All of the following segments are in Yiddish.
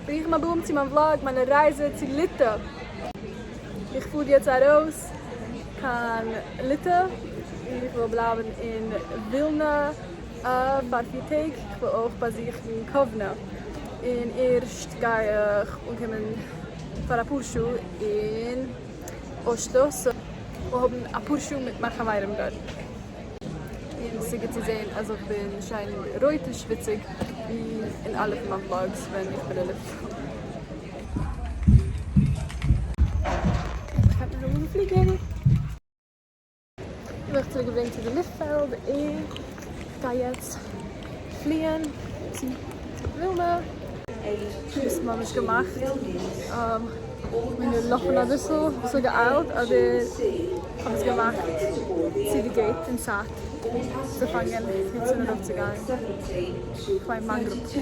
ברוכים הבאים צו מיין vlog, מיינע רייזע צו ליטע. איך פאר יעצט ארויס קיין ליטע, איך וויל בלייבן אין ווילנע פאר פיר טעג, איך וויל אויך באזוכן קאוונע, און ערשט גיי איך אנקומען פאר אפאר שעה אין אשלא, so כ'וועל האבן אפאר שעה מיט מיין חברים דארט. און ס'איז גוט צו זען אז איך בין שיין רויט און שוויציג ווי אין אלע פון מיין vlogs ווען איך בין אין ליטע. איך כאפ מיר אן די פליגער. איך בין צוריק געברענגט צו די לופטפעלד און כ'גיי יעצט פליען צו ווילנא. ס'איז ממש געמאכט. כ'בין געלאפן אביסל, אביסל געאיילט, אבער כ'האב עס געמאכט צו די gate אין צייט צו פאנגען יעצט און ארויפצוגיין. כ'מיין מיין גרופ.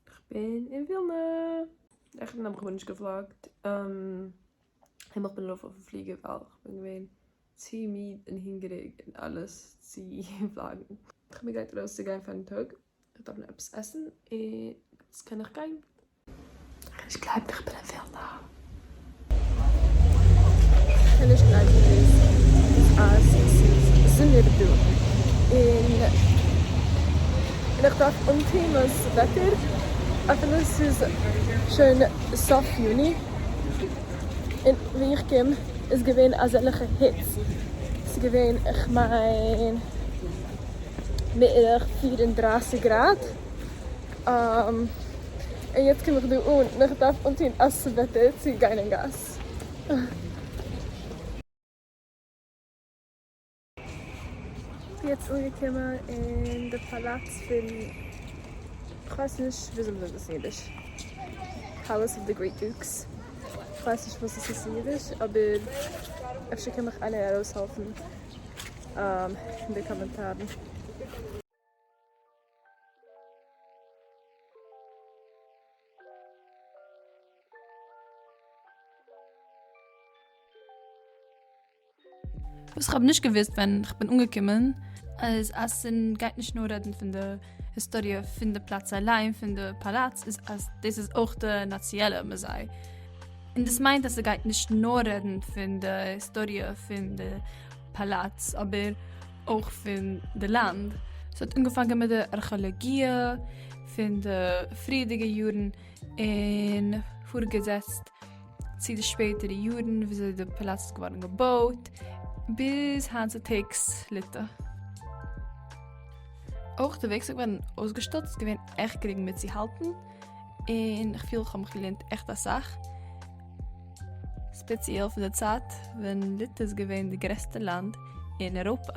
כ'בין אין ווילנע! נעכטן האב איך גארנישט גע vlog ט, און איך בין ארויף אויפן פליגער ווייל כ'בין געווען צו מיד און הונגעריג און אלעס צו vlog ן. כ'בין גרייט ארויסצוגיין פארן טאג, איך דארף נאר עפעס עסן און יעצט קען איך גיין. כ'קען נישט גלייבן איך בין אין ווילנא. כ'קען נישט גלייבן דאס אז ס'איז זומער דא און איך דארף אנטוהן מיין סוועטער אפילו ס'איז שוין סוף יוני און ווי איך קום איז געווען אזעלעכע היץ ס'איז געווען כ'מיין בערך 34 גראד. און יעצט קום איך דא אן און איך דארף אנטון א סוועטער צו גיין אין גאס. יעצט אנגעקומען אין די פאלאץ פון, כ'ווייס נישט וויאזוי מ'זאגט דאס אין אידיש, Palace of the Great Dukes, כ'ווייס נישט וואס עס איז אין אידיש אבער אפשר קען מיך איינער ארויסהעלפן אין די קאמענטארן. וואס כ'האב נישט געוואוסט ווען כ'בין אנגעקומען איז אז ס'גייט נישט נאר רעדן פון די היסטאריע פון די פלאץ אליין פון די פאלאץ איז אז דאס איז אויך די נאציאלע מוזיי און דאס מיינט אז ס'גייט נישט נאר רעדן פון די היסטאריע פון די פאלאץ אבער אויך פון די לאנד. ס'האט אנגעפאנגען מיט די ארכעאלאגיע פון די פריערדיגע יארן און פארגעזעצט צו די שפעטערע יארן וויאזוי די פאלאץ איז געווארן געבויט ביז היינט צוטאגס ליטע. אויך די וועג ס'איז געווארן אויסגעשטעלט איז געווען עכט גרינג מיטצוהאלטן און איך פיל איך האב מיך געלערנט עכט אסאך. ספעציעל פון די צייט ווען ליטע איז געווען די גרעסטע לאנד אין אייראפע.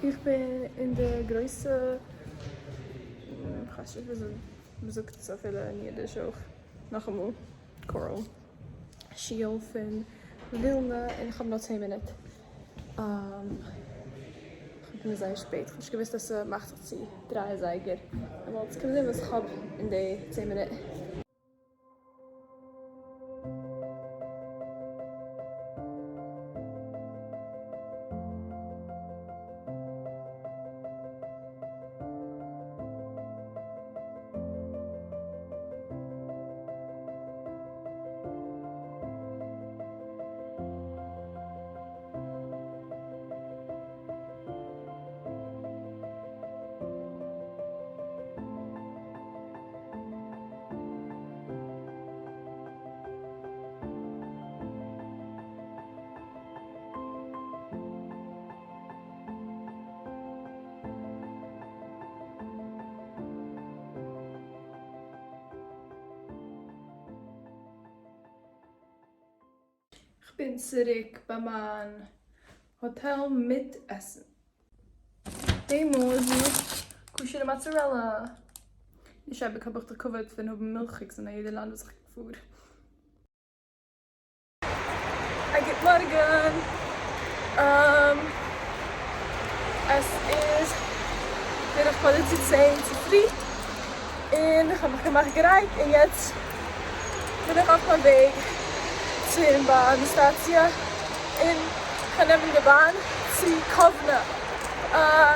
איך בין אין די גרויסע, כ'ווייס נישט וויאזוי מ'זאגט עס אפילו אין אידיש אויך, נאכאמאל, choral שול פון ווילנע, און איך האב נאר צען מינוט. כ'האב איך בין זייער שפעט, כ'האב נישט געוואוסט אז ס'מאכט זיך צו דריי אזייגער דעמאלטס, קום זען וואס כ'האב אין די צען מינוט. כ'בין צוריק ביי מיין האטעל מיט עסן. די מאל איז דא כשר'ע מאצארעלא. נישט אייביג האב איך די כבוד פון האבן מילכיגס אין א יעדע לאנד וואס איך פאר. א גוט מארגן. עס איז בערך קוואדער צו צען צופרי און איך האב מיך געמאכט גרייט און יעצט בין איך אויף מיין וועג צום באן סטאציע און כ'גיי נעמען די באן צו קאוונע,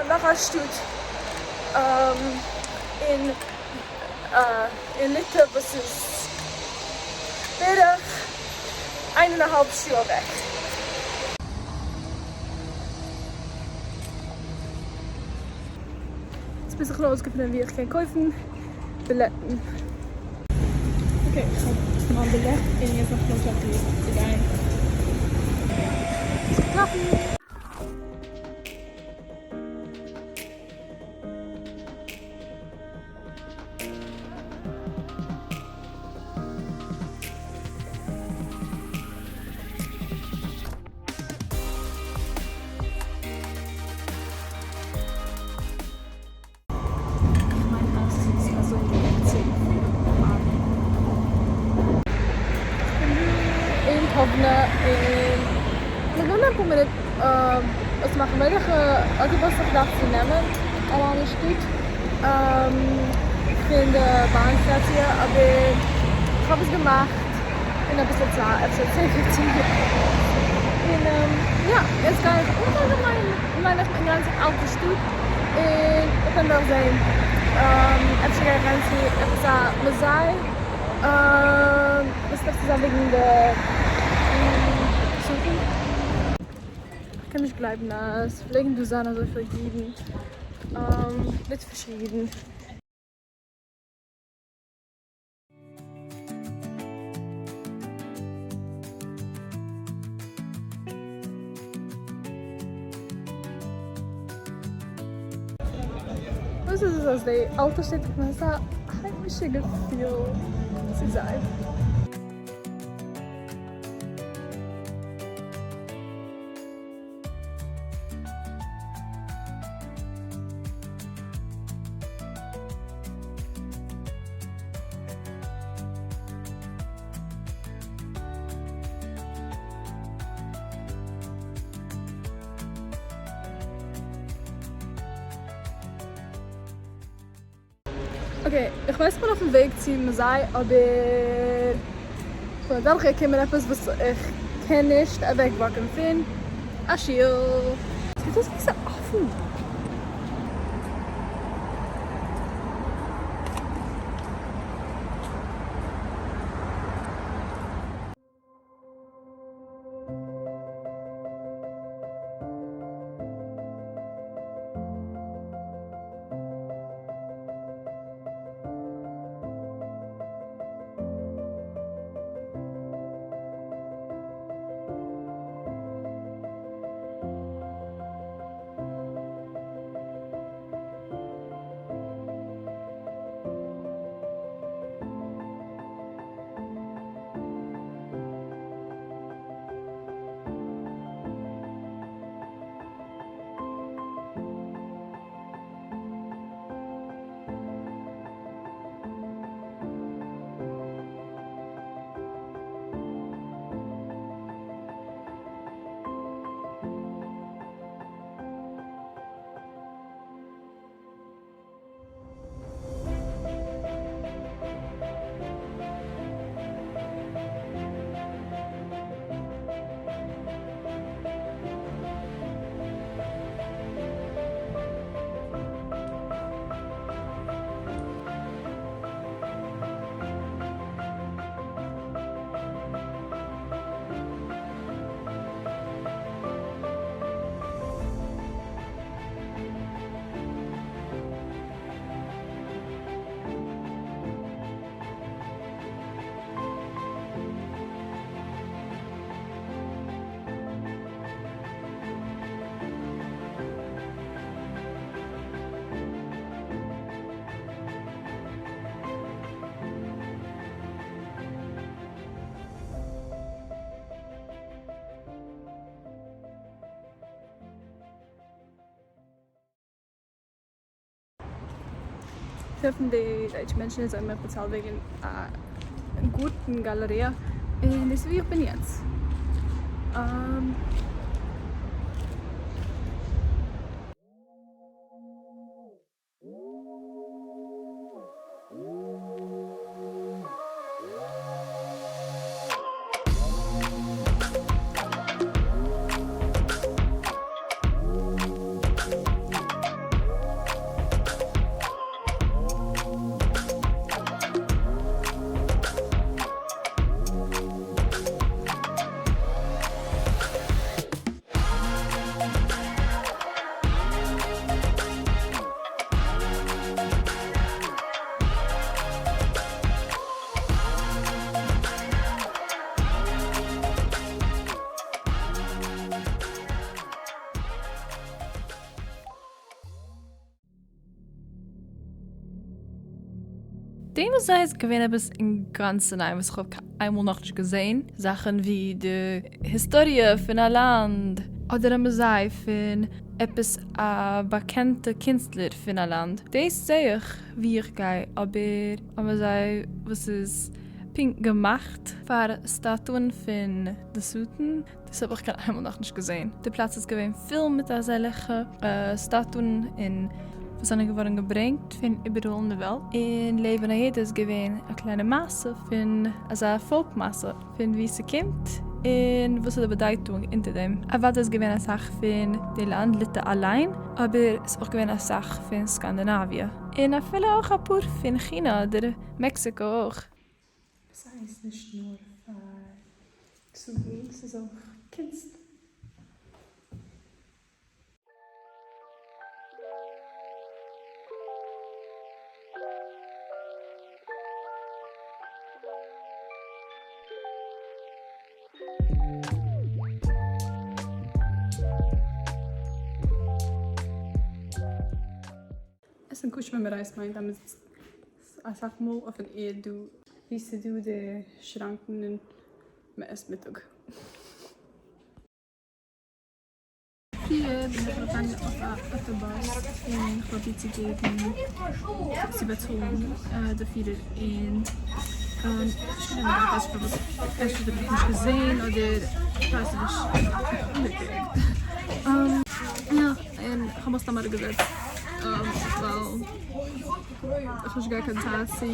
נאך א שטאט אין אין ליטע וואס איז בערך איין און א האלב שעה אוועק. יעצט מוז איך נאר אויסגעפינען ווי איך קען קויפן בילעטן. okay, איך האב מיין בילעט און יעצט דארף איך נאר טרעפן ווי צו גיין. עס געטראפן! איך מיין אז ס'איז אזוי גענוג צו פארן. כ'בין דא אין קאוונע און כ'האב גענומען אפאר מינוט אויסמאכן וועלכע אוטובוס איך דארף צו נעמען אריין אין שטאט פון די באן סטאציע, אבער כ'האב עס געמאכט אין אביסל צייט, אפשר צען פופצן מינוט, און יא, יעצט גיי איך אנקומען מיין איך אין גאנץ אלטע שטאט. און איך וועל נאך זעהן אפשר גיי איך גיין צו עפעס א מוזיי וואס דארף צו זיין וועגן די שטן. איך קען נישט גלייבן אז פלעגן דא זיין אזויפיל אידן, ליטווישע אידן. וואס איז עס אז די אלטע שטעט האבן אזא היימישע געפיל צו זיי? okay, איך ווייס כ'בין אויפן וועג צו מוזיי אבער כ'בין אדורך געקומען עפעס וואס איך קען נישט אוועק walk ן פון, א שול. זעט אויס ווי ס'איז אפן. טרעפן די דייטשע מענטשן און זיי האבן מיך באצאלט וועגן א גארטן גאלעריע און דאס איז ווי איך בין יעצט. די מוזיי איז געווען עפעס אינגאנצן ניי וואס כ'האב קיינמאל נאכנישט געזען, זאכן ווי די היסטאריע פון א לאנד, אדער א מוזיי פון עפעס א באקענטע קינסטלער פון א לאנד, דאס זעה איך ווי איך גיי, אבער א מוזיי וואס איז פונקט געמאכט פאר סטאטוען פון די שטן, דאס האב איך קיין איינמאל נאכנישט געזען. די פלאץ איז געווען פול מיט אזעלעכע סטאטוען און וואס זענען געווארן געברענגט פון איבעראל אין די וועלט, און לעבן א יעדע איז געווען א קליינע מעשה פון אזא פאלק מעשה פון וואו ס'קומט און וואס איז די באדייטונג אונטער דעם. אוודאי איז געווען אסאך פון די לאנד ליטע אליין, אבער ס'איז אויך געווען אסאך פון סקאנדינאוויע, און אפילו אויך אפאר פון כינע אדער מעקסיקא אויך. סאיז נישט נאר פאר צוגן סאיז אויך קונסט. עסן כשר מיט רייז מיינט אז מ'זיצט אסאך מאל אויפן ערד דא ווי ס'דא די שראנקן און מ'עסט מיטאג. פריער בין איך געגאנגען אויף א אוטובוס און איך פראבירט צו געבן צו באצאלן די פירער און נישט גענומען געלט ווייס נישט פארוואס אפשר האט ער מיך נישט געזען אדער כ'ווייס נישט אנגעקוקט יא. און כ'האב מיך סתם אראפגעזעצט ווייל איך האב נישט געהאט קיין צייט צו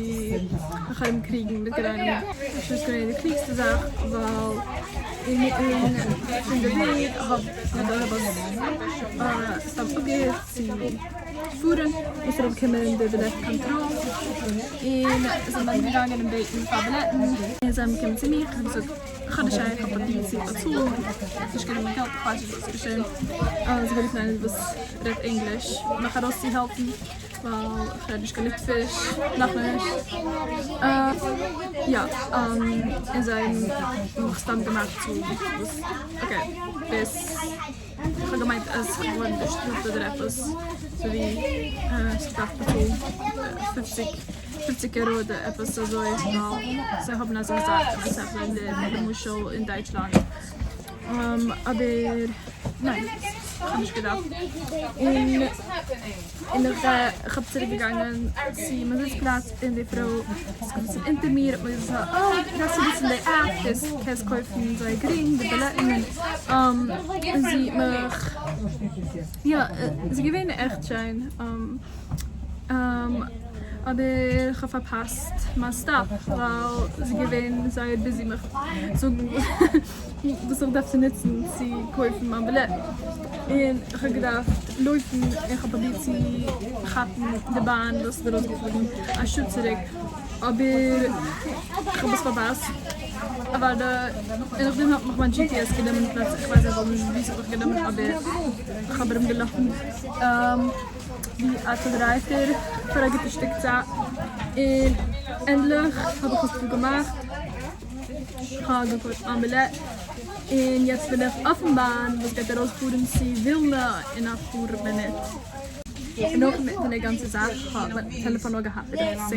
מיך ארום קריגן מיט קיינעם, אפשר איז געווען די קלוגסטע זאך ווייל אינמיטן פון די וועג האט דער באס סתם אפגעהערט צו פארן, איז ארויפגעקומען די בילעט קאנטראל און זיי זענען געגאנגען און בעטן פאר בילעטן און זיי זענען געקומען צו מיר, איך האב געזאגט איך האב נישט איך האב פראבירט צו באצאלן, נישט גענומען געלט, איך ווייס נישט וואס איז געשען. זיי גערופן איינער וואס רעדט ענגליש מיך ארויסצוהעלפן ווייל איך רעד נישט קיין ליטוויש נאכנישט יא און זיי האבן מיך סתם געמאכט צו וואס okay דאס איך האב געמיינט אז איך וואלט באשטראפט אדער עפעס אזוי ווי איך דארף באצאלן פופציג פופציג איירא אדער עפעס אזוי ווייל זיי האבן אזא זאך אין אסאך לענדער למשל אין דייטשלאנד. אבער ניין כ'האב נישט געדארפט און און איך איך האב צוריק געגאנגען צו מיין זיץ פלאץ און די פרוי איז געזיצן אונטער מיר האט מיר געזאגט אה דארפסט נוצן די app דאס קענסט קויפן זייער גרינג די בילעטן און זי האט מיך יא זי איז געווען עכט שיין אבער איך האב פארפאסט מיין stop ווייל זי איז געווען זייער busy מיך זאגן וואס איך דארף צו נוצן צו קויפן מיין בילעט, און איך האב געדארפט לויפן און איך האב פרובירט צו כאפן די באן וואס איז ארויסגעפארן א שעה צוריק אבער איך האב עס פארפאסט אוודאי, און נאכדעם האט מיך מיין GPS גענומען פלעצער איך ווייס אפילו נישט וואו ס'האט מיך גענומען אבער איך האב ארום געלאפן ווי א צודרייטער פאר א גוטע שטיק צייט און ענדליך האב איך עס דא געמאכט. כ'האב געקויפט מיין בילעט און יעצט בין איך אויפן באן וואס גייט ארויספארן צו ווילנא אין אפאר מינוט. און אויך מיט די גאנצע זאך האט מיין טעלעפאן נאר געהאט בערך 10%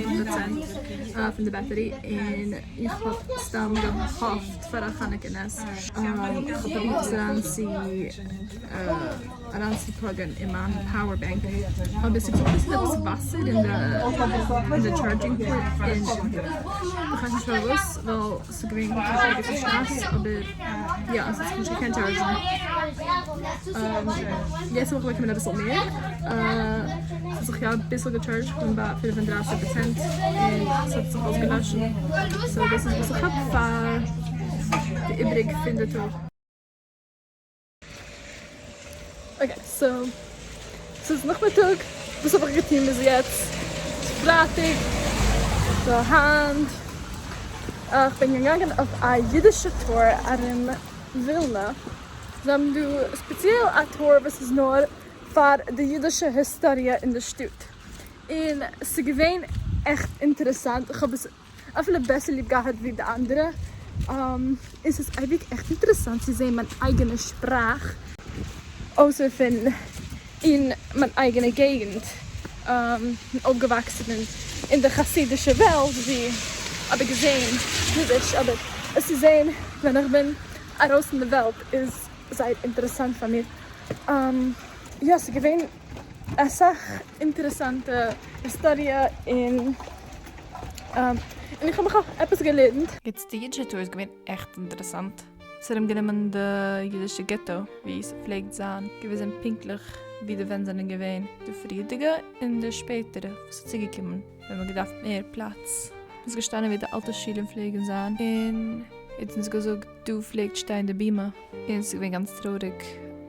פון די battery און איך האב סתם געהאפט פאר א חנוכה נס. איך האב פרובירט עס אריין צו. אריינצופלאגען אין מיין power bank, אבער ס'איז געווארן אביסל עפעס וואסער אין די charging port און איך ווייס נישט פארוואס ווייל ס'איז געווען ערגעץ נישט נאס אבער יא עס האט זיך נישט געקענט טשארדזשן. יעצט האב איך באקומען אביסל מער, ס'האט זיך יא אביסל געטשארדזשט, כ'בין ביי 35 פראצענט און ס'האט זיך אויסגעלאשן, so דאס איז וואס איך האב פאר די איבריג פון די טאג. Okay so ס'איז נאכמיטאג, וואס האב איך געטון ביז יעצט? ס'איז פרייטאג, so היינט איך בין געגאנגען אויף א אידישע tour ארום ווילנא, זיי האבן דא ספעציעל א tour וואס איז נאר פאר די אידישע היסטאריע אין די שטאט, און ס'איז געווען עכט אינטערעסאנט, איך האב עס אפילו בעסער ליב געהאט ווי די אנדערע, און ס'איז אייביג עכט אינטערעסאנט צו זען מיין אייגענע שפראך אויסער פון אין מיין אייגענע געגנט, און אויפגעוואקסן אין די חסידישע וועלט ווי האב איך געזען אידיש, אבער עס צו זען ווען איך בין ארויס אין די וועלט איז זייער אינטערעסאנט פאר מיר, יא ס'איז געווען אסאך אינטערעסאנטע היסטאריע און און איך האב מיך אויך עפעס געלערנט. יעצט די אידישע tour איז געווען עכט אינטערעסאנט. ס'האט ארום גענומען די אידישע געטא ווי ס'פלעגט זיין, געוויזען פונקטליך ווי די ווענט זענען געווען, די פריערדיגע און די שפעטערע וואס איז צוגעקומען ווען מ'האט געדארפט מער פלאץ. מ'איז געשטאנען ווי די אלטע שולן פלעגן זיין און ער האט אונז געזאגט דא פלעגט שטיין די בימה. און ס'איז געווען גאנץ טרויעריג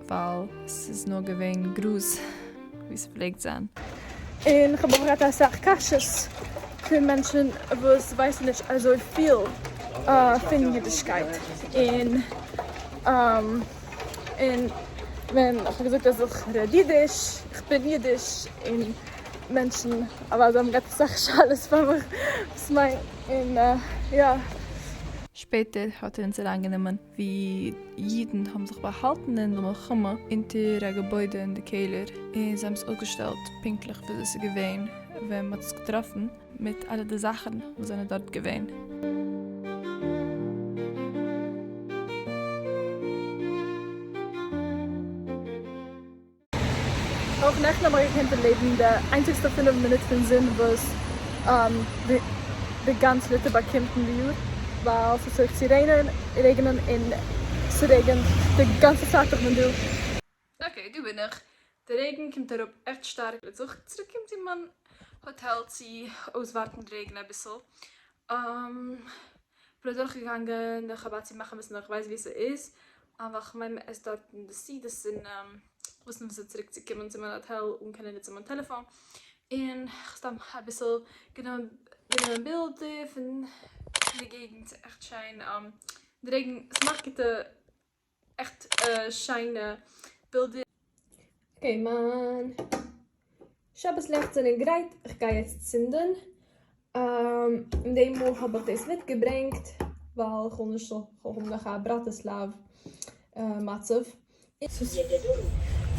ווייל ס'איז נאר געווען גראז ווי ס'פלעגט זיין. און כ'האב אויך געהאט אסאך קשיות פון מענטשן וואס ווייסן נישט אזויפיל פון אידישקייט, און און ווען כ'האב געזאגט אז איך רעד אידיש, איך בין אידיש, און מענטשן אוודאי האבן געהאט אסאך שאלות פאר מיך וואס מיינט, און יא. שפעטער האט ער אונז אריינגענומען ווי אידן האבן זיך באהאלטן אין די מלחמה אונטער א געבוידע אין די קעלער, און זיי האבן עס אויסגעשטעלט פונקטליך וויאזוי עס איז געווען ווען מ'האט עס געטראפן, מיט אלע די זאכן וואס זענען דארט געווען. אויך נעכטן האב איך געקענט דערלעבן די איינציגסטע פינף מינוט פון זון וואס די גאנץ ליטע באקומט אין די יאר, ווייל ס'איז צוריק צו רעגענען און ס'רעגענט די גאנצע צייט איך בין דא. Okay דא בין איך, די רעגן קומט אראפ עכט שטארק, לאז איך צוריק קומען צו מיין האטעל צו אויסווארטן די רעגן אביסל, כ'בין אדורך געגאנגען די חבד צו מאכן וויסן איך ווייס ווי ס'איז, ווייל כ'מיין מ'עסט דארטן די סעודות און וויסן וויאזוי צוריק צו קומען צו מיין האטעל אן קענען נוצן מיין טעלעפאן, און כ'האב סתם אביסל גענומען גענומען בילדער פון די געגנט, ס'איז עכט שיין, די רעגן ס'מאכט גוטע עכט שיינע בילדער. Okay מיין שבת לעכט זענען גרייט, איך גיי יעצט צינדען, און די מאל האב איך דאס מיטגעברענגט ווייל איך וויל נישט זאל האבן נאך א בראטיסלאוו מצב. ס'איז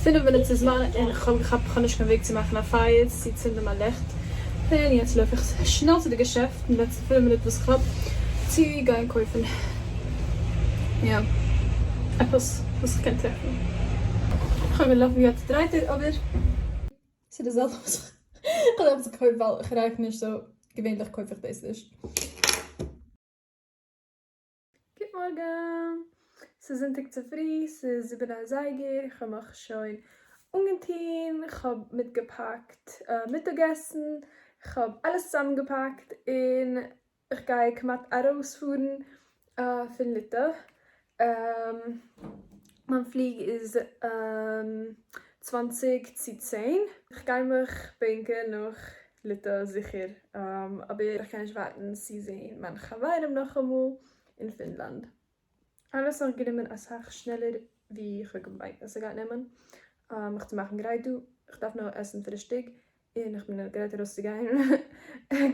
פינף מינוט צו זמן און כ'האב געכאפט כ'האב נישט קיין וועג צו מאכן א פייער צו צינדען מיין לעכט, און יעצט לויף איך שנעל צו די געשעפט אין די לעצטע פינף מינוט וואס כ'האב צו גיין קויפן יא עפעס וואס כ'קען טרעפן. כ'האב געלאפן ווי א צודרייטער אבער ס'איז די זעלבע וואס כ'האב דעמאלטס געקויפט ווייל איך רייך נישט so געווענליך קויף איך דאס נישט. גוט מארגן! ס'איז זונטאג צופרי, ס'איז זיבן אזייגער, איך האב מיך שוין אנגעטון, איך האב מיטגעפאקט מיטאגעסן, איך האב אלעס צוזאמגעפאקט און איך גיי כמעט ארויספארן פון ליטע, מיין פליג איז צוואנציג צו צען, איך גיי מיך בענקען נאך ליטע זיכער, אבער איך קען נישט ווארטן צו זעהן מיינע חברים נאכאמאל אין פינלאנד. אלעס האט גענומען אסאך שנעלער ווי איך האב געמיינט אז ס'גייט נעמען מיך צו מאכן גרייט דא, איך דארף נאר עסן פרישטאג און איך בין גרייט ארויסצוגיין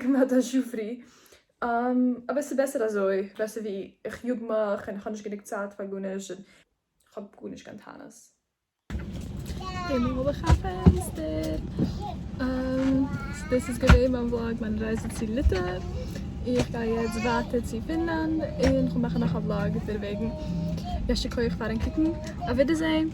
כמעט א שעה פרי, אבער ס'איז בעסער אזוי, בעסער ווי איך יאג מיך און איך האב נישט גענוג צייט פאר גארנישט און כ'האב גארנישט קיין טענות. הימל האב איך א פענסטער. דאס איז געווען מיין vlog מיין רייזע צו ליטע. איך גיי יעצט ווייטער צו פינלאנד און כ'וועל מאכן נאך א vlog דערוועגן. יישר כח פארן קוקן. אויף ווידערזעהן.